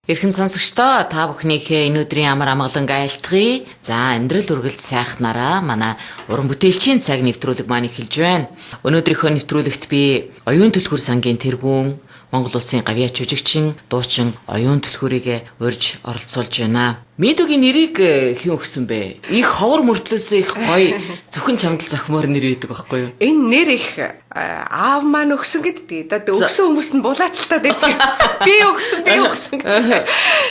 Эрхэм сонсогчдоо, та бүхнийхээ энэ өдрийн амар амгаланг айлтгая. За, амьдрал үргэлж сайхнараа манай уран бүтээлчийн цаг нэвтрүүлэг маань эхэлж байна. Өнөөдрийнхөө нэвтрүүлэгт би оюун түлхүүр сангийн тэргүүн, Монгол улсын гавьяа жүжигчин, дуучин оюун түлхүүрийг урьж оролцуулж байна. Мэдүгийн нэрийг хэн өгсөн бэ? Их ховор мөртлөөсөө их гоё зөвхөн чамдал зохимоор нэр өгдөг байхгүй юу? Энэ нэр их аав маань өгсөн гэдэг. Одоо өгсөн хүмүүст нь булаацалтаад байдаг. Би өгсөн, би өгсөн.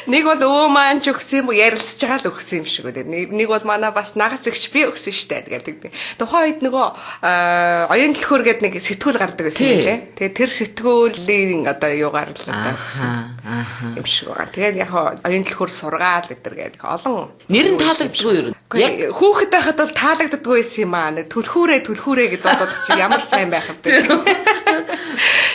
Нэг бол өө маань ч өгсөн юм уу, ярилцж байгаа л өгсөн юм шиг үү. Нэг бол манай бас нагаз эгч би өгсөн штэ гэдэг. Тухайн үед нөгөө оюун түлхүүр гэдэг нэг сэтгүүл гардаг байсан юм лээ. Тэгээд тэр сэтгүүлийн одоо юугаар л одоо өгсөн юм шиг байгаа. Тэгээд яг оюун түлхүүр сургаал гэдэг гэдэг олон нэр нь таалагддаггүй юу? Яг хүүхэд байхад бол таалагддаггүй байсан юм аа. Түлхүүрээ түлхүүрээ гэдэг бодох чи ямар сайн байх вэ?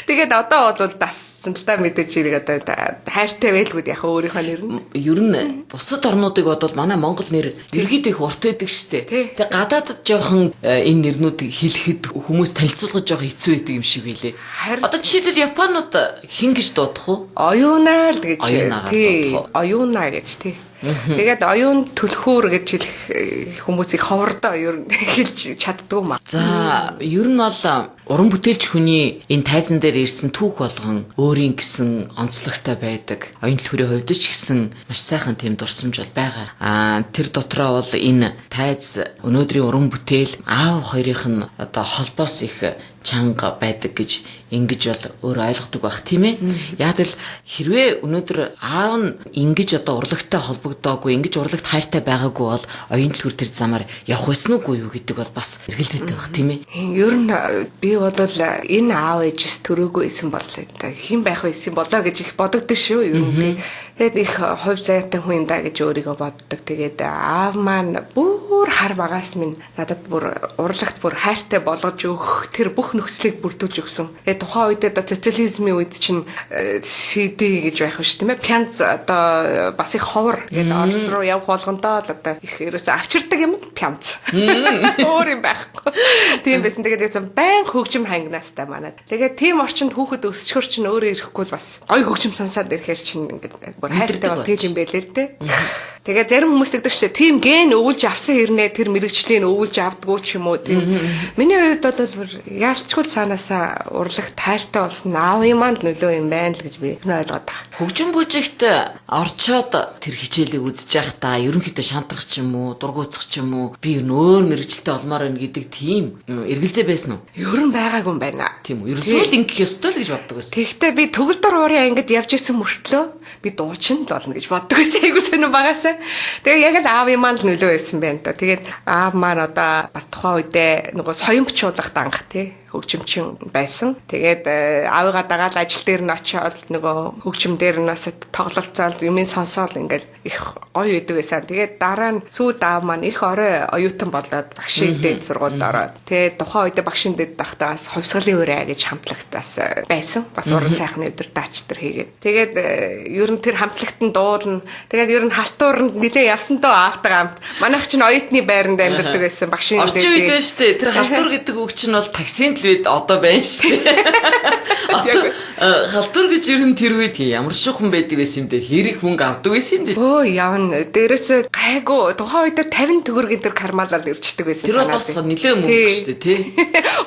Тэгээд одоо бол дассан л та мэдээж хэрэг одоо хайртай байлгууд яг өөрийнхөө нэр нь. Ер нь бусад орнуудыг бодвол манай Монгол нэр ерөөдөө их урт байдаг штэ. Тэгээ гадаадд жоохон энэ нэрнүүдийг хэлэхэд хүмүүс танилцуулгаж жоохон хэцүү байдаг юм шиг байлээ. Одоо жишээлбэл Японууд хэн гэж дуудах вэ? Оюунаа л гэж. Тий. Оюунаа гэж тий. Тэгээд оюун түлхүүр гэж хэлэх хүмүүсийг ховордоо ер нь хэлж чаддгүй маа. За, ер нь бол уран бүтээлч хүний энэ тайзан дээр ирсэн түүх болгон өөрийн гэсэн онцлогтой байдаг. Оюун түлхүүрийн хувьд ч гэсэн маш сайхан тийм дурсамж бол байгаа. Аа, тэр дотроо бол энэ тайз өнөөдрийн уран бүтээл аав хоёрын нь одоо холбоос их чанга байдаг гэж ингэж бол өөр ойлгодог байх тийм ээ. Яг л хэрвээ өнөөдөр аав нь ингэж одоо урлагтай холбогдоогүй, ингэж урлагт хайртай байгаагүй бол оюун түлхүүр тэр замаар явах байсан уугүй юу гэдэг бол бас эргэлзээтэй байх тийм ээ. Ер нь би бол энэ аав ээжээс төрөөгүй байсан бол хэн байх байсан болоо гэж их бодогдсон шүү. Ер нь тэгээд их хувь заяатай хүн юм да гэж өөрийгөө боддог. Тэгээд аав маань бүр хар багаас минь надад бүр урлагт бүр хайртай болгож өгөх тэр бүх нөхцөлийг бүрдүүлж өгсөн. Тэгээд тухайн үед одоо социализмын үед чинь CD гэж байх шүү тийм ээ. Пянз одоо бас их ховор. Тэгээд Орос руу явах болгондоо л одоо их ерөөсөө авчирдаг юм пянз. Өөр юм байхгүй. Тийм байсан. Тэгээд байн хөгжим хангинастай манад. Тэгээд тийм орчинд хүүхэд өсчхөр чинь өөрөө ирэхгүй л бас гоё хөгжим сонсоод ирэхээр чинь ингээд бүр хайртай бол тийм юм байлээ л дээ. Тэгээд зарим хүмүүс тэгдэг чинь тийм ген өвлж авсан хэрнээ тэр мэрэгжлийн өвлж авдггүй ч юм уу тийм. Миний хувьд бол бүр яалтчгүй цаанаасаа урлагт хайртай болсон аавын маань нөлөө юм байна л гэж би ойлгоод байгаа. Хөгжим бүжигт орчоод тэр хичээлийг үзэж байхдаа ерөнхийдөө шантрах ч юм уу, дургуутсах ч юм уу, би ер нь өөр мэрэгчлээ олмоор байна гэдэг тийм эргэлзээ байсан уу? Ер нь байгаагүй юм байна. Тийм үү. Ерөөсөө л ингэх ёстой л гэж боддог байсан. Тэгэхдээ би төгөлдөр уурын ангид явж исэн мөртлөө би дуучин л болно гэж боддог байсан. Айгуу сонирн багаасаа. Тэгээ яг л аавын маань л нөлөө байсан байна да. Тэгээд аав маань одоо бас тухайн үедээ нөгөө соёмбчуулах данх тий хөгжимчин байсан. Тэгээд аавыгаа дагаад ажил дээр нь очиод нөгөө хөгжим дээр нь бас тоглолцоол юмын сонсоол ингээл их гоё идэг байсан. Тэгээд дараа нь сүүлд аав маань их орой оюутан болоод багшийн дэд сургуульд ороод тэгээд тухайн үедээ багшийн дэд байхдаа бас хувьсгалын өрөө гэж хамтлагт бас байсан. Бас уран сайхны өдөр даач төр хийгээд. Тэгээд ер нь тэр хамтлагт нь дуулна. Тэгээд ер нь халтууранд нилээ явсан доо аавтайгаа хамт. Манайх чинь оюутны байранд амьдардаг байсан багшийн дэд. Орчин үед байна шүү дээ. Тэр халтуур гэдэг үг чинь бол таксинд л үед одоо байна шүү дээ. Одоо халтур гэж ер нь тэр үед ямар шухан байдаг байсан юм бэ? Хэр их мөнгө авдаг байсан юм бэ? Өө явна. Дээрээс гайгүй тухайн үед 50 төгрөгийн тэр кармалаад ирчдэг байсан. Тэр бол бас нэлээд мөнгө шүү дээ, тий?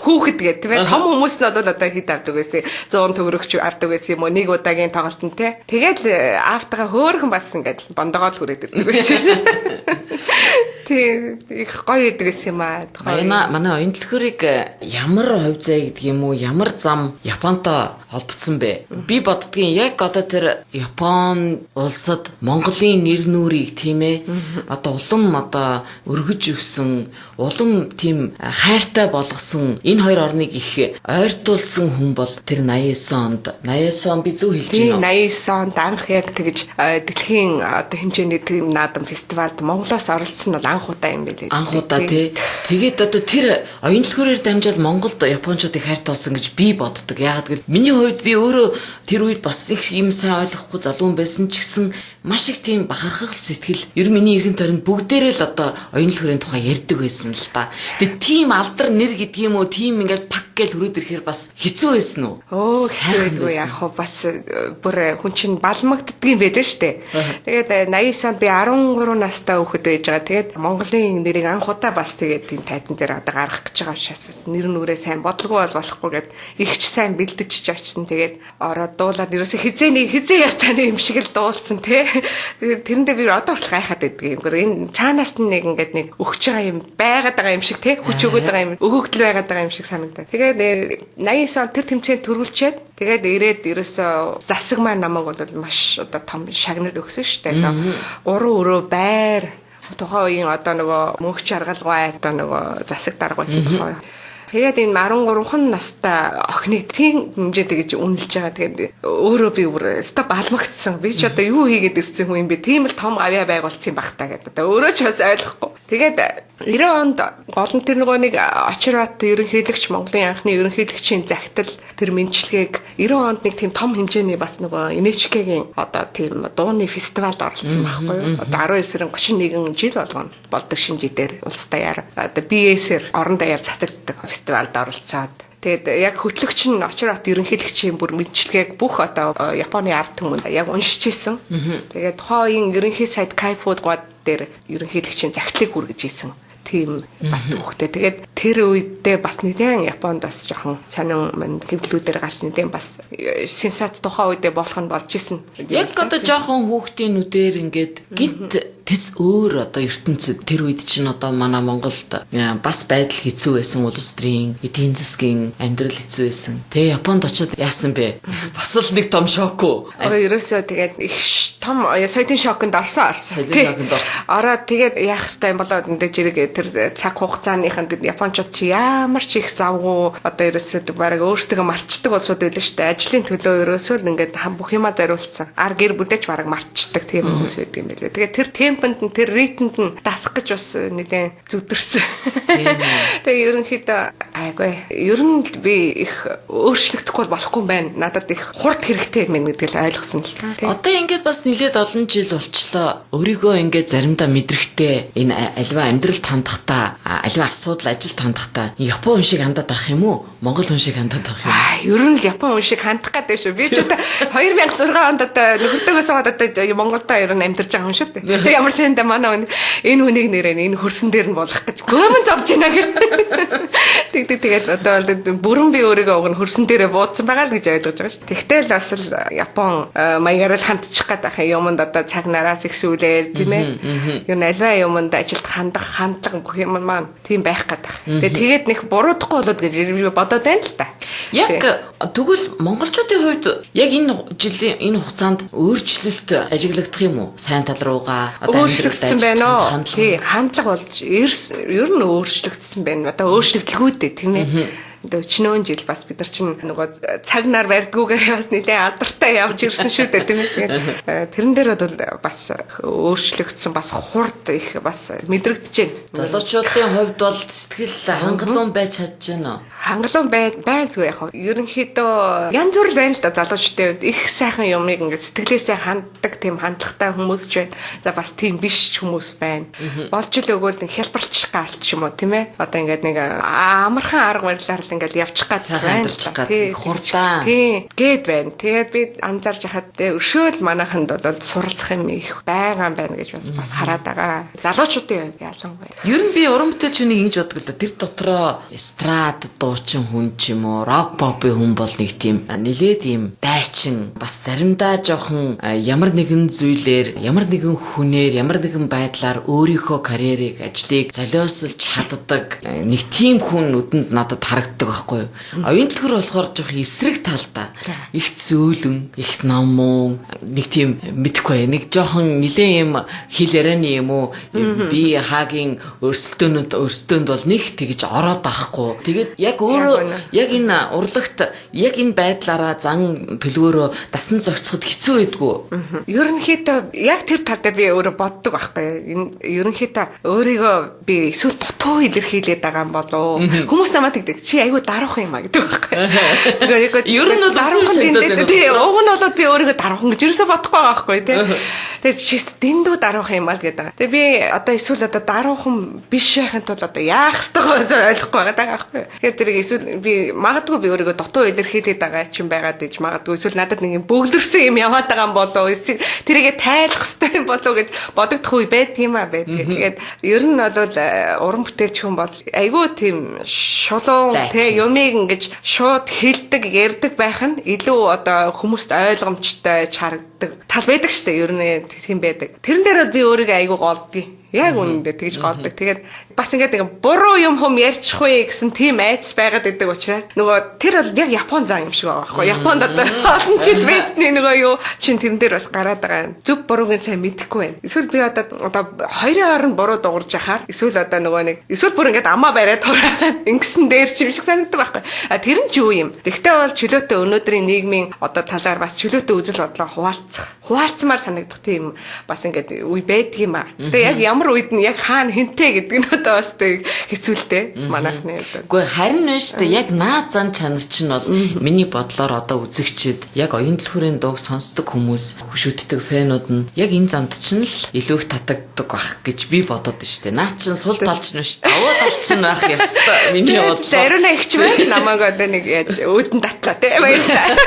Хүүхэд гэдэг тийм ээ. Том хүмүүс нь бол одоо хэд авдаг байсан? 100 төгрөгч авдаг байсан юм уу? Нэг удаагийн тоглолтод тий. Тэгээд аавтайгаа хөөхөн бас ингээд бондогоо л хүрээд ирдэг байсан. Тий, их гоё идэг байсан юм аа. Манай оюун түлхүүрийг ямар хувь зай гэдэг юм уу, ямар зам Японтой холбогдсон бэ? Би боддгийн яг одоо тэр Япон улсад Монголын нэр нүрийг тийм ээ одоо улам одоо өргөж өгсөн, улам тийм хайртай болгосон энэ хоёр орныг их ойртуулсан хүн бол тэр 89 онд 89 он би зөв хэлж байна уу? 89 онд анх яг тэгж дэлхийн одоо хэмжээний тийм наадам фестивалд Монголоос оролцсон нь бол анх удаа юм билээ. Анх удаа тий. Тэгээд одоо тэр оюун түлхүүрээр дамжаад Монголд японочдыг хайртай болсон гэж би боддог. Яагаад гэвэл миний хувьд би өөрөө тэр үед бас их юм сайн ойлгохгүй залуу байсан ч гэсэн маш их тийм бахархал сэтгэл ер нь миний эргэн тойронд бүгдээрээ л одоо оюун түлхүүрийн тухай ярьдаг байсан л да. Тэгээд тийм алдар нэр гэдэг юм уу, тийм ингээд пак гээл хүрээд ирэхээр бас хэцүү байсан уу? Өө, хэцүү байдгүй, яг хоо бас бүр хүн чинь балмагддаг юм байдаг штэ. Тэгээд 89 онд би 13 настай хүүхэд байж байгаа. Тэгээд Монголын нэрийг анх удаа бас тэгээд тийм тайзан дээр одоо гаргах гэж байгаа учраас бас нэр нүрээ сайн бодлого бол болохгүй гэд их ч сайн бэлдэж очсон. Тэгээд ороод дуулаад ерөөсө хизээ нэг хизээ яцааны юм шиг л дуулсан те. Тэгээд тэрэндээ би одоо хүртэл гайхаад байдаг юм. Энэ цаанаас нь нэг ингээд нэг өгч байгаа юм байгаад байгаа юм шиг те. Хүч өгөөд байгаа юм, өгөгдөл байгаад байгаа юм шиг санагдаад. Тэгээд 89 он тэр тэмцээнд төрүүлчээд тэгээд ирээд ерөөсө засаг маань намайг бол маш одоо том шагнал өгсөн шүү дээ. Одоо 3 өрөө байр, тухайн үеийн одоо нөгөө мөнх жаргалгай, одоо нөгөө засаг дарга байсан тухайн. Тэгээд энэ 13 настай охиныг тийм хэмжээтэй гэж үнэлж байгаа. Тэгээд өөрөө би бүр өстой балмагдсан. Би ч одоо юу хийгээд ирсэн хүн юм бэ? Тийм л том авьяа байгуулсан юм бах та гэдэг. Одоо өөрөө ч бас ойлгохгүй. Тэгээд 90 онд гол нь тэр нөгөө нэг Очирбат ерөнхийлөгч, Монголын анхны ерөнхийлөгчийн захидал, тэр мэндчилгээг 90 онд нэг тийм том хэмжээний бас нөгөө NHK-гийн одоо тийм дууны фестивалд оролцсон байхгүй юу? Одоо 19 сарын 31 жил болгоно болдог шинэ жилээр улс даяар одоо BS-ээр орон даяар цацагддаг фестивалд оролцоод, тэгээд яг хөтлөгч нь Очирбат ерөнхийлөгчийн бүр мэндчилгээг бүх одоо Японы ард түмэнд яг уншиж исэн. Тэгээд тухайн үеийн ерөнхий сайд Кайфуд гоод дээр ерөнхийлөгчийн захидлыг хүргэж исэн тийм бас түүхтэй. Тэгээд тэр үедээ бас нэгэн Японд бас жоохон сонин хэвлэлүүдээр гарч, нэгэн бас сенсац тухайн үедээ болох нь болж исэн. Яг одоо жоохон хүүхдийн нүдээр ингээд гинт тэс өөр одоо ертөнцид, тэр үед чинь одоо манай Монголд бас байдал хэцүү байсан, улс төрийн эдийн засгийн амьдрал хэцүү байсан. Тэгээ Японд очиод яасан бэ? Бас л нэг том шок уу? Өө, ерөөсөө тэгээд их том соёлын шоконд орсон орсон. Соёлын шоконд орсон. Ороод тэгээд яах хэвтэй юм болоо, мэдээж хэрэг тэр цаг хугацааныханд японочууд чи ямар ч их завгүй, одоо ерөөсөө бараг өөрсдөө мартчихдаг улсууд байлаа шүү дээ. Ажлын төлөө ерөөсөө л ингээд бүх юмаа зориулсан. Ар гэр бүлээч бараг мартчихдаг тийм хүмүүс байдаг юм байлээ. Тэгээд тэр темпэнд нь, тэр ритмэнд нь дасах гэж бас нэгэн зүдэрсэн. Тэгээ ерөнхийдөө айгүй. Ер нь би их өөрчлөгдөхгүй болохгүй юм байна. Надад их хурд хэрэгтэй юм гэдгийг л ойлгосон л та. Одоо ингээд бас нилээд олон жил болчлоо. Өөрийгөө ингээд заримдаа мэдрэхтэй энэ альва амьдралд хандахдаа, альва асуудал ажилд хандахдаа Япон хүн шиг хандаад авах юм уу? Монгол хүн шиг хандаад авах юм уу? Ер нь л Япон хүн шиг хандах гэдэг шүү. Би ч одоо 2006 онд одоо нөхөртөөгөө суугаад одоо Монголдо ер нь амьдарч байгаа хүн шүү дээ. Ямар сайндаа манай хүн энэ хүнийг нэрээ энэ хөрсөн дээр нь болох гэж гөмөн зовж байна гэх. Тэг тэг тэгээд одоо бүрэн би өөрийгөө уг нь хөрсөн дээрээ буудсан байгаа л гэж ойлгож байгаа шүү. Тэгтэл бас л Япон маягаар л хандчих гээд байх юмд одоо цаг нараас ихсүүлээл, тийм ээ. Ер нь альва юмд ажилд хандах хандлага бүх юм маань тийм байх гээд байх. Тэгээд нэг буруудахгүй болоод гэж би бодоод байна л та. Яг тэгвэл монголчуудын хувьд яг энэ жилийн энэ хугацаанд өөрчлөлт ажиглагдах юм уу? Сайн тал руугаа одоо өөрчлөгдсөн байна уу? Тий, хандлага болж ер нь өөрчлөгдсөн байна. Одоо өөрчлөгдөлгүй дээ, тийм ээ. Одоо өчнөөн жил бас бид нар чинь нөгөө цаг нар барьдгүйгээр бас нэлээд алдартай явж ирсэн шүү дээ, тийм ээ. Тэгээд тэрэн дээр бол бас өөрчлөгдсөн, бас хурд их бас мэдрэгдэж байна. Залуучуудын хувьд бол сэтгэл хангалуун байж чадж байна уу? Хангалуун байдгүй яг. Ерөнхийдөө янз бүр л байна л да залуучдын хувьд. Их сайхан юмыг ингээд сэтгэлээсээ ханддаг тийм хандлагатай хүмүүс ч байна. За, бас тийм биш хүмүүс байна. Болж л өгөөл нэг хялбарчих гал ч юм уу, тийм ээ. Одоо ингээд нэг амархан арга барилаар л ингээд явчих гад байна. Амьдарчих гад хурдан. Тий. Гээд байна. Тэгээд би анзаарч хахад өршөөл манайханд бол суралцах юм их байгаа юм байна гэж бас хараад байгаа. Залуучуудын хувьд ялангуяа. Ер нь би уран бүтээлч хүнийг ингэж боддог л да. Тэр дотроо эстрад дуучин хүн ч юм уу, рок попын хүн бол нэг тийм нилээд ийм дайчин, бас заримдаа жоохон ямар нэгэн зүйлээр, ямар нэгэн хүнээр, ямар нэгэн байдлаар өөрийнхөө карьерийг, ажлыг золиослж чаддаг нэг тийм хүн нүдэнд надад харагддаг байхгүй юу. Оюун төлхөр болохоор жоохон эсрэг талдаа их зөөлөн, их намуу, нэг тийм мэдхгүй нэг жоохон нилээн юм хэл ярианы юм уу, би хаагийн өрсөлдөөнөд өрсөлдөөнд бол нэг тэгж ороод авахгүй. Тэгээд яг өөрөө яг энэ урлагт яг энэ байдлаараа зан төлөвөөрөө дасан зохицоход хэцүү байдгүй. Ерөнхийдөө яг тэр тал дээр би өөрөө боддог байхгүй. Энэ ерөнхийдөө өөрийгөө би эсвэл дутуу илэрхийлээд байгаа юм болов. Хүмүүс намайг тэгдэг. Чи айгүй даруухан юм а гэдэг байхгүй. Тэгээ ер нь бол даруухан тийм, уг нь болоод би өөрийгөө даруухан гэж ерөөсөө бодохгүй байгаа байхгүй, тий. Тэгээд чист дэндүү даруухан юм аа л гэдэг. Тэгээд би одоо эсвэл одоо даруухан биш байхын тулд одоо яах ёстойгоо ойлгохгүй байгаа байхгүй. Тэгэхээр тэрийг эсвэл би магадгүй би өөрийгөө дутуу илэрхийлээд байгаа ч юм байгаад иж магадгүй эсвэл надад нэг юм бөглөрсөн юм яваад байгаа юм болов эсвэл тэрийгэ тайлах ёстой юм болов гэж бодогдох үе байдаг юм а байдаг. Тэгээд ер нь бол уран бүтээлч хүн бол айгүй тийм шулуун те юмыг ингэж шууд хэлдэг, ярьдаг байх нь илүү одоо хүмүүст ойлгомжтой чаргадаг тал байдаг шүү дээ. Ер нь тийм байдаг. Тэрэн дээр бол би өөрийгөө айгүй голдъё. Яг үнэндээ тэгж голдог. Тэгээд бас ингээд нэг буруу юм хүм ярьчихгүй гэсэн тийм айдас байгаад идэг учраас нөгөө тэр бол яг Япон зан юм шиг байгаа байхгүй. Японд одоо олон жил байсны нөгөө юу чин тэрэн дээр бас гараад байгаа. Зөв бурууг нь сайн мэдэхгүй байна. Эсвэл би одоо хоёрын хооронд буруу дуурж яхаар эсвэл одоо нөгөө нэг эсвэл бүр ингээд амаа бариад тураад ингэсэн дээр ч юм шиг санагддаг байхгүй. А тэр нь ч юу юм. Тэгтээ бол чөлөөтэй өнөөдрийн нийгмийн одоо талаар бас чөлөөтэй үзэл бодлоо хуваалцах. Хуваалцмаар санагдах тийм бас ингээд үе байдаг юм аа. Тэгээ яг ямар үед нь яг хаана хинтээ гэдэг нь одоо бас тэг хэцүү л дээ манайхны одоо. Үгүй харин нь шүү дээ яг наад зан чанар чинь бол миний бодлоор одоо үзэгчид яг оюун төлхөрийн дууг сонсдог хүмүүс хөшүүддэг фэнүүд нь яг энэ занд чинь л илүү их татагддаг байх гэж би бодоод шүү дээ. Наа чин сул талч нь шүү дээ. Давуу талч нь байх ёстой миний бодлоор. Зариуна ихч байна. Намайг одоо нэг яаж үүдэн татлаа те баярлалаа.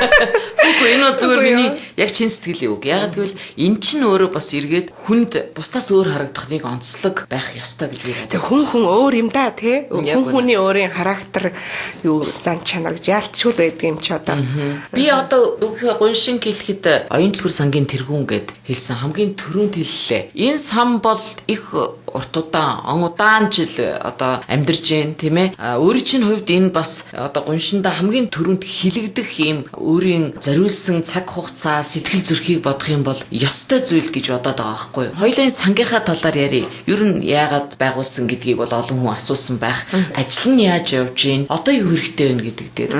Үгүй энэ бол зүгээр миний яг чин сэтгэлийн үг. Ягаад гэвэл эн чинь өөрөө бас эргээд хүнд бусдаас өөр харагдах нэг онцлог байх ёстой гэж би боддог. Тэг хүн өөр юм да тий. Хүн хүний өөрийн характер юу зан чанар гэж яалтчгүй л байдаг юм чи одоо. Би одоо үгийнхээ гуншин хэлэхэд оюун төлхөр сангийн тэргүүн гэд хэлсэн хамгийн түрүүнд хэллээ. Энэ сан бол их урт удаан, он удаан жил одоо амьдарч гин тийм ээ. Өөрийн чинь хувьд энэ бас одоо гуншиндаа хамгийн түрүүнд хилэгдэх юм өөрийн зориулсан цаг хугацаа, сэтгэл зүрхийг бодох юм бол ёстой зүйл гэж бодоод байгаа байхгүй юу? Хоёулын сангийнхаа талаар ярив. Ер нь яагаад байгуулсан гэдгийг бол олон хүн асуусан байх. Ажил нь яаж явж гин? Одоо юу хэрэгтэй вэ гэдэг дээр.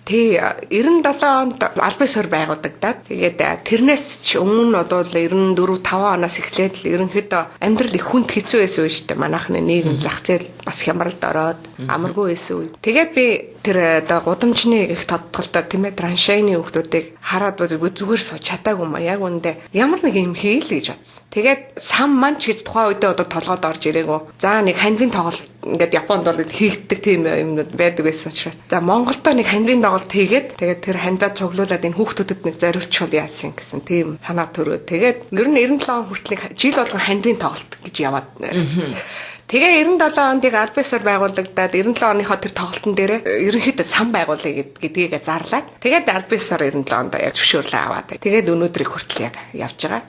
Тий, 97 онд албан ёсоор байгуулагдаад тэгээд тэрнээс ч өмнө нь бол 94 5 оноос эхлээд л ерөнхийдөө амьдрал их хүнд хэцүү байсан үе шүү дээ. Манайхны нийгэм зах зээл бас хямралд ороод амаргүй байсан үе. Тэгээд би тэр одоо гудамжны их тодтолтой тийм ээ траншейны хүүхдүүдийг хараад зүгээр сууж чадаагүй юм а. Яг үүндээ ямар нэг юм хийл гэж бодсон. Тэгээд сам маань ч гэж тухайн үедээ одоо толгойд орж ирээгүй. За нэг ханвын тоглолт ингээд Японд бол хийгддэг тийм юмнууд байдаг байсан учраас. За Монголдо нэг ханвын тоглолт хийгээд тэгээд тэр хандаа цуглуулад энэ хүүхдүүдэд нэг зориулчихвал яасан гэсэн тийм санаа төрөө. Тэгээд ер нь 97 он хүртэл жил болгон ханвын тоглолт гэж яваад. Тэгээ 97 онд яг албан ёсоор байгуулагдаад 97 оныхоо тэр тоглолтын дээр ерөнхийдөө сан байгуулъя гэдгийг зарлаад тэгээд албан ёсоор 97 онд яг зөвшөөрлөө аваад тэгээд өнөөдрийг хүртэл яг явж байгаа.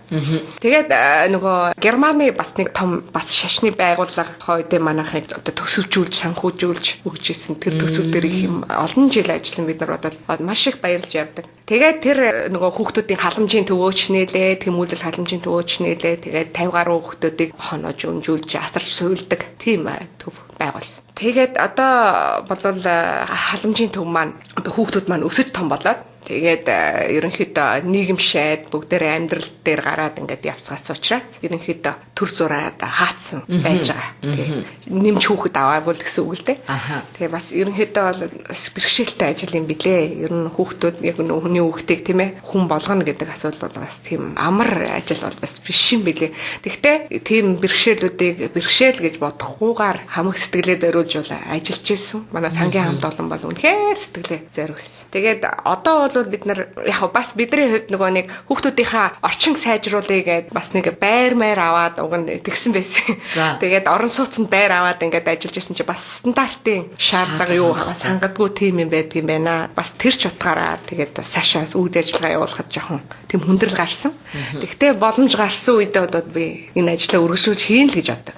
Тэгээд нөгөө Германы бас нэг том бас шашны байгууллага хойдын манайхыг одоо төсөвжүүлж санхүүжүүлж өгч ирсэн. Тэр төсөв дээр их юм олон жил ажилласан бид нар бодоод маш их баярлж явдаг. Тэгээд тэр нөгөө хүүхдүүдийн халамжийн төвөөч нээлээ, тэмүүлэл халамжийн төвөөч нээлээ. Тэгээд 50 гаруй хүүхдүүдийг хоноож өмжүүлж асарч суйлдаг тийм төв байгуулсан. Тэгээд одоо болвол халамжийн төв маань одоо хүүхдүүд маань өсөж том болоод тэгээд ерөнхийдөө нийгэм шайд бүгдээрээ амьдрал дээр гараад ингээд явцгаас учраас ерөнхийдөө төр зураад хаацсан байж байгаа. Тий. Нэмж хүүхэд аваагүй л гэсэн үг л дээ. Тэгээ бас ерөнхийдөө бол бас бэрхшээлтэй ажил юм билээ. Ер нь хүүхдүүд яг хүний хүүхдийг тийм ээ хүн болгоно гэдэг асуудал бол бас тийм амар ажил бол бас биш юм билээ. Тэгтээ тийм бэрхшээлүүдийг бэрхшээл гэж бодохгүйгээр хамаг сэтгэлээ зориулж бол ажиллаж исэн. Манай сангийн хамт олон бол үнэхээр сэтгэлээ зориулсан. Тэгээд одоо бол бид нар яг бас бидний хувьд нөгөө нэг хүүхдүүдийнхаа орчин сайжруулъя гэд бас нэг байр маяр аваад уг нь тэгсэн байсан. Тэгээд орон сууцнд байр аваад ингээд ажиллаж исэн чи бас стандартын шаардлага юу хангадгүй тийм юм байдаг юм байна. Бас тэр ч утгаараа тэгээд цаашаа үйл ажиллагаа явуулахад жоохон тийм хүндрэл гарсан. Тэгтээ боломж гарсан үедээ одоо би энэ ажлаа үргэлжлүүлж хийн л гэж боддог.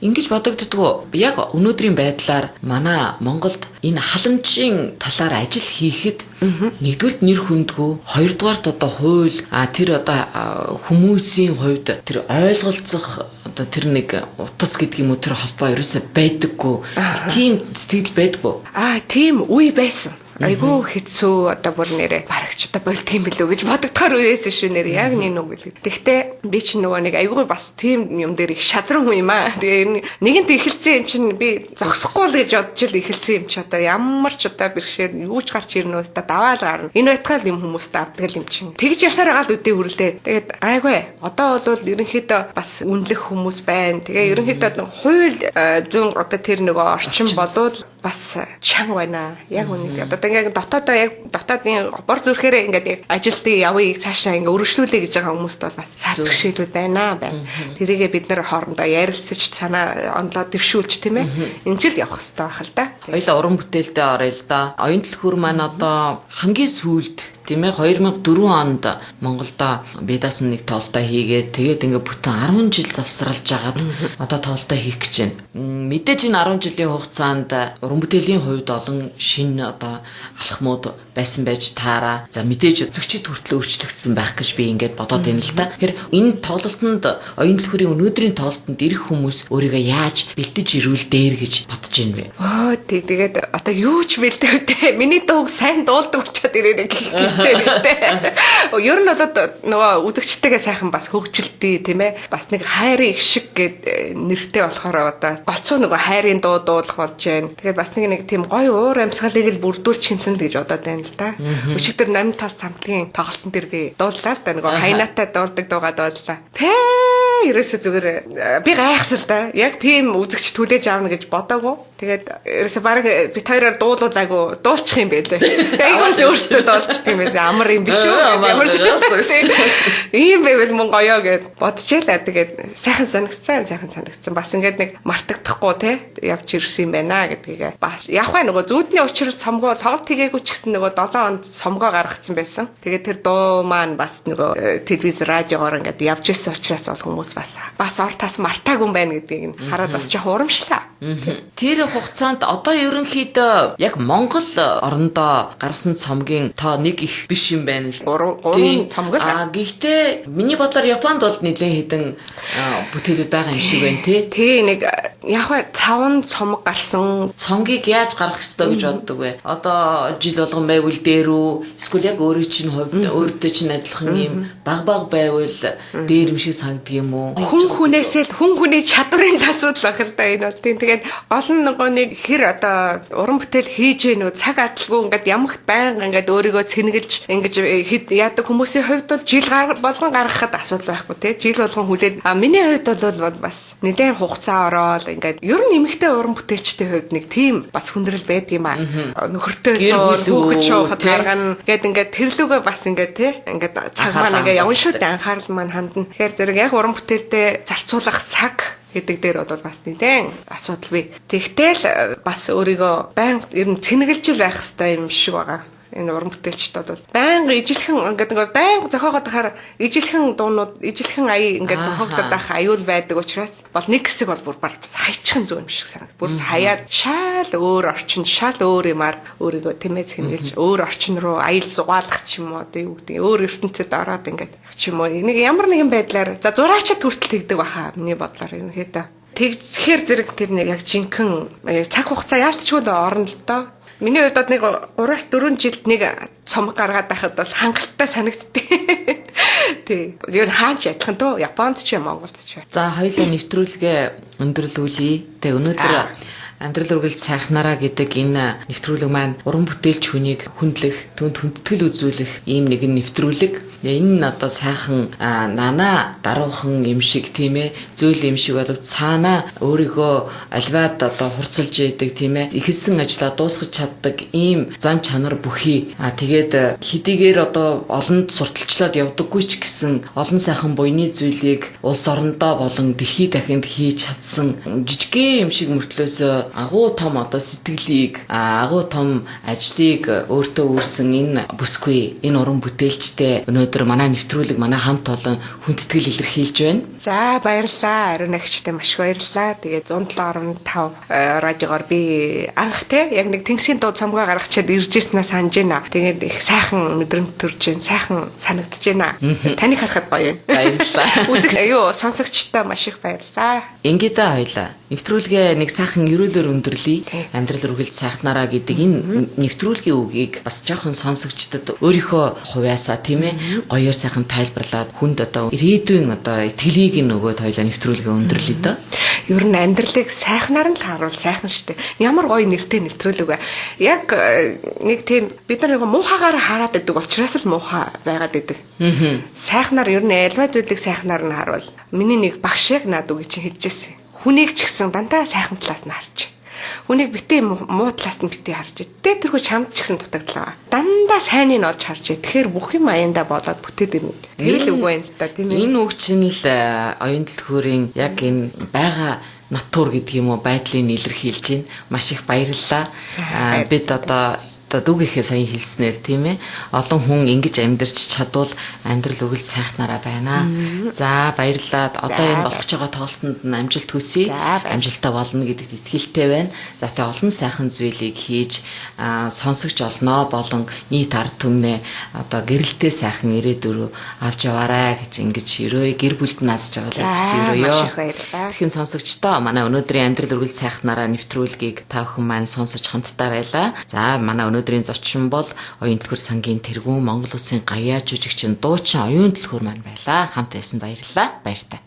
Ингэж бодогддгоо. Яг өнөөдрийн байдлаар манай Монголд энэ халамжийн талаар ажил хийхэд нэгдүгüрт нэр хүндгүү, хоёрдугаарт одоо хууль, тэр одоо хүмүүсийн хувьд тэр ойлголцох одоо тэр нэг утас гэдэг юм уу тэр холбоо ерөөсөө байдаггүй. Тийм сэтгэл байдаггүй. Тийм үе байсан. Айгүй хэцүү одоо бүр нэрээ барагч одоо болдго юм билүү гэж бодогдохоор үеэс шүү нэр яг нэг нүг гэлээ. Тэгтээ би чинь нөгөө нэг айгүй бас тийм юм дээр их шадран хүн юм аа. Тэгээ нэгэнт эхэлсэн юм чинь би зогсохгүй л гэж бодож л эхэлсэн юм чи одоо ямар ч одоо бэрхшээл юу ч гарч ирнэ үү та даваал гарна. Энэ байтгаал юм хүмүүст авдаг юм чинь. Тэгж явсаар байгаа л үдээ хүрлээ. Тэгээд гайгүй. Одоо бол ерөнхийдөө бас үнэлэх хүмүүс байна. Тэгээ ерөнхийдөө хууль зүүн одоо тэр нөгөө орчин болвол бас чанга байна. Яг үнэндээ. Одоо ингээд дотоодоо яг дотоодын бор зүрхээрээ ингээд яг ажилтны явъя цаашаа ингээд өргөжлүүлээ гэж байгаа хүмүүст бол бас бэрхшээлүүд байна байна. Тэрийгээ бид нар хоорондоо ярилцаж санаа онлоо дэвшүүлж тийм ээ. Энэ жил явах хэрэгтэй байх л да. Хоёлаа уран бүтээлдээ оръё л да. Оюун төлхөр маань одоо хамгийн сүүлд тийм ээ 2004 онд Монголда бие даасан нэг тоглолтоо хийгээд тэгээд ингээ бүтэн 10 жил завсралж агаад одоо тоглолтоо хийх гэж байна. Мэдээж энэ 10 жилийн хугацаанд уран бүтээлийн хувьд олон шинэ одоо алхмууд байсан байж таараа. За мэдээж зөгчид хүртэл өөрчлөгдсөн байх гэж би ингээд бодоод байна л да. Тэгэхээр энэ тоглолтод оюун төлхөрийн өнөөдрийн тоглолтод ирэх хүмүүс өөрийгөө яаж бэлдэж ирүүл дээр гэж бодож байна вэ? Оо тий тэгээд одоо юу ч бэлдэв те. Миний дууг сайн дуулдаг учраас ирээрэй гэх гэжтэй биш те. Ер нь бол нөгөө үзэгчтэйгээ сайхан бас хөгжилдөө тийм ээ. Бас нэг хайрын их шиг гэд нэртэй болохоор одоо голцоо нөгөө хайрын дуу дуулах болж байна. Тэгээд бас нэг тийм гоё уур амьсгалыг л бүрдүүлчих юмсан л гэж бодоод байна л да. Өчигдөр 8 тал самтлагийн тоглолтын дээр би дууллаа л да. Нөгөө хайнаатай дуулдаг дуугаа дууллаа. Тэ ерөөсө зүгээр би гайхсан л да. Яг тийм үзэгч түлээж авна гэж бодоагүй. Тэгээд ерөөсө баг бит хоёроор дуулуулаагүй дуулчих юм байлээ. Айгүй л өөртөө дуулчих юм байлээ. Амар юм биш үү? Ямар ийм байвал мөн гоё гэд бодчихлаа. Тэгээд сайхан санагдсан, сайхан санагдсан. Бас ингээд нэг мартагдахгүй те явж ирсэн юм байна гэдгийг бас яг бай нөгөө зүүдний учрал цомгоо тоглолт хийгээгүй ч гэсэн нөгөө 7 онд цомгоо гаргацсан байсан. Тэгээд тэр дуу маань бас нөгөө телевиз радиогоор ингээд явж исэн учраас бол хүмүүс бас ор тас мартаагүй юм байна гэдгийг нь хараад бас жоохон урамшлаа. Тэр хугацаанд одоо ерөнхийдөө яг Монгол орондоо гарсан цомгийн тоо нэг их биш юм байна л. 3 цомог л. А гэхдээ миний бодлоор Японд бол нэлээд хэдэн бүтээлүүд байгаа юм шиг байна тий. Тий нэг яг 5 цомог гарсан. Цомгийг яаж гаргах ёстой гэж боддог вэ? Одоо жил болгон байвал дээр үү? Эсвэл яг өөрийн чинь хувьд өөртөө чинь адилхан юм баг баг байвал дээр юм шиг санагддаг юм уу? Хүн хүнээсээ л хүн хүний чадварын асуудал байх л да энэ бол. Тийм тэгээд гол нь нөгөө нэг хэр одоо уран бүтээл хийж гэнэ үү цаг адалгүй ингээд ямагт байнга ингээд өөрийгөө цэнгэлж ингэж хэд яадаг хүмүүсийн хувьд бол жил болгон гаргахад асуудал байхгүй тий. Жил болгон хүлээд а миний хувьд бол бас нэлээд хугацаа ороод ингээд ер нь эмэгтэй уран бүтээлчдийн хувьд нэг тийм бас хүндрэл байдаг юм аа. Нөхөртөө суур хүүхэд шуухад гаргана гэд ингээд тэрлүүгээ бас ингээд тий ингээд цаг маань ингээд явна шүү дээ анхаарал маань хандна. Тэгэхээр зэрэг яг уран бүтээлдээ зарцуулах цаг гэдэг дээр бол бас нэгэн асуудал бий. Тэгтэл бас өөрийгөө байнга ер нь цэнгэлж байх хэрэгтэй юм шиг байгаа. Энэ уран бүтээлчд бол байнга ижилхэн ингээд ингээ байнга зохиогоод байхаар ижилхэн дуунууд ижилхэн ая ингээд зохиогдоод байх аюул байдаг учраас бол нэг хэсэг бол бүр бас хайчихын зөв юм шиг санагд. Бүр хаяад шал өөр орчин шал өөр юмар өөрийгөө тэмээ цэнгэлж өөр орчин руу аял зугаалах ч юм уу одоо юу гэдэг өөр ертөнцид ороод ингээд ч юм уу нэг ямар нэгэн байдлаар за зураачаад хүртэл тэгдэг баха миний бодлоор ерөнхийдөө. Тэгэхээр зэрэг тэр нэг яг жинхэнэ цаг хугацаа яалтчгүй л орно л доо. Миний хувьд бол нэг 3-4 жилд нэг цомог гаргаад байхад бол хангалттай санагдтыг. Тий. Ер нь хаач адилхан төө Японд ч Монголд ч. За хоёулаа нэвтрүүлгээ өндөрлүүлье. Тэгээ өнөөдөр амьдрал үргэлж сайхнараа гэдэг энэ нэвтрүүлэг маань уран бүтээлч хүнийг хүндлэх, түүнд хүндэтгэл үзүүлэх ийм нэгэн нэвтрүүлэг. Энэ нь одоо сайхан нанаа даруухан юм шиг тийм ээ зөөл юм шиг боловч цаанаа өөрийгөө альваад одоо хурцлж яадаг тийм ээ эхэлсэн ажлаа дуусгах чаддаг ийм зан чанар бүхий. А тэгээд хэдийгээр одоо олонд сурталчлаад явдаггүй ч гэсэн олон сайхан буйны зүйлийг улс орондоо болон дэлхийд дахинд хийж чадсан жижигхэн юм шиг мөртлөөсөө агуу том одоо сэтгэлийг агуу том ажлыг өөртөө үүрсэн энэ бүсгүй энэ уран бүтээлчтэй өнөөдөр Өнөөдөр манай нэвтрүүлэг манай хамт олон хүндэтгэл илэрхийлж байна. За баярлалаа. Ариун агчтай маш их баярлалаа. Тэгээд 107.5 радиогоор би анх те яг нэг тэнгисийн дуу цомгоо гаргачаад ирж ирснээ санаж байна. Тэгээд их сайхан мэдрэмж төрж байна. Сайхан санагдаж байна. Таныг харахад гоё юм. Баярлалаа. Үзэг юу сонсогчтой маш их баярлалаа. Ингээд хоёлаа. Нэвтрүүлгээ нэг сайхан ерөөлөөр өндөрлөе. Амьдрал үргэлж сайхнараа гэдэг энэ нэвтрүүлгийн үгийг бас жоохон сонсогчдод өөрийнхөө хувьяасаа тийм ээ гоёор сайхан тайлбарлаад хүнд одоо ирээдүйн одоо итгэлийг нь өгөөд хоёлаа нэвтрүүлгээ өндөрлөе дөө. Ер нь амьдралыг сайхнаар нь л харуул сайхан штэ. Ямар гоё нэртэй нэвтрүүлэг вэ. Яг нэг тийм бид нар нэг муухагаар хараад байдаг учраас л муухай байгаад байдаг. Сайхнаар ер нь альва зүйлийг сайхнаар нь харуул. Миний нэг багш яг над үгийг чинь хэлжсэн. Хүнийг ч гэсэн дандаа сайхан талаас нь харж. Хүнийг битээ муу талаас нь битээ харж. Тэ тэрхүү чамд ч гэсэн дутагдлаа. Дандаа сайныг олж харж. Тэгэхээр бүх юм аяндаа болоод бүтээд ирнэ. Тэр л үг байна л да тийм ээ. Энэ үг чинь л оюун төлхөөрийн яг энэ байгаа натур гэдэг юм уу байдлыг илэрхийлж байна. Маш их баярлалаа. Бид одоо дүүгийнхээ сая хэлснээр тийм ээ олон хүн ингэж амьдарч чадвал амьдрал үргэлж сайхнараа байна. За баярлалаа. Одоо энэ болох гэж байгаа тоглолтод нь амжилт хүсье. Амжилттай болно гэдэгт итгэлтэй байна. За тэгээ олон сайхан зүйлийг хийж сонсогч олноо болон нийт ард түмнээ одоо гэрэлтэй сайхан ирээдүрөө авч яваарай гэж ингэж өрөөе. Гэр бүлд нь аз жаргалыг хүсье өрөөё. Маш их баярлалаа. Тэгэхэн сонсогчдоо манай өнөөдрийн амьдрал үргэлж сайхнараа нэвтрүүлгийг та бүхэн маань сонсож хамтдаа байлаа. За манай өнөөдрийн зочин бол оюун төлхөр сангийн тэргүүн Монгол Улсын гаяа жүжигчин дуучин оюун төлхөр маань байлаа. Хамт байсан баярлалаа. Баяртай.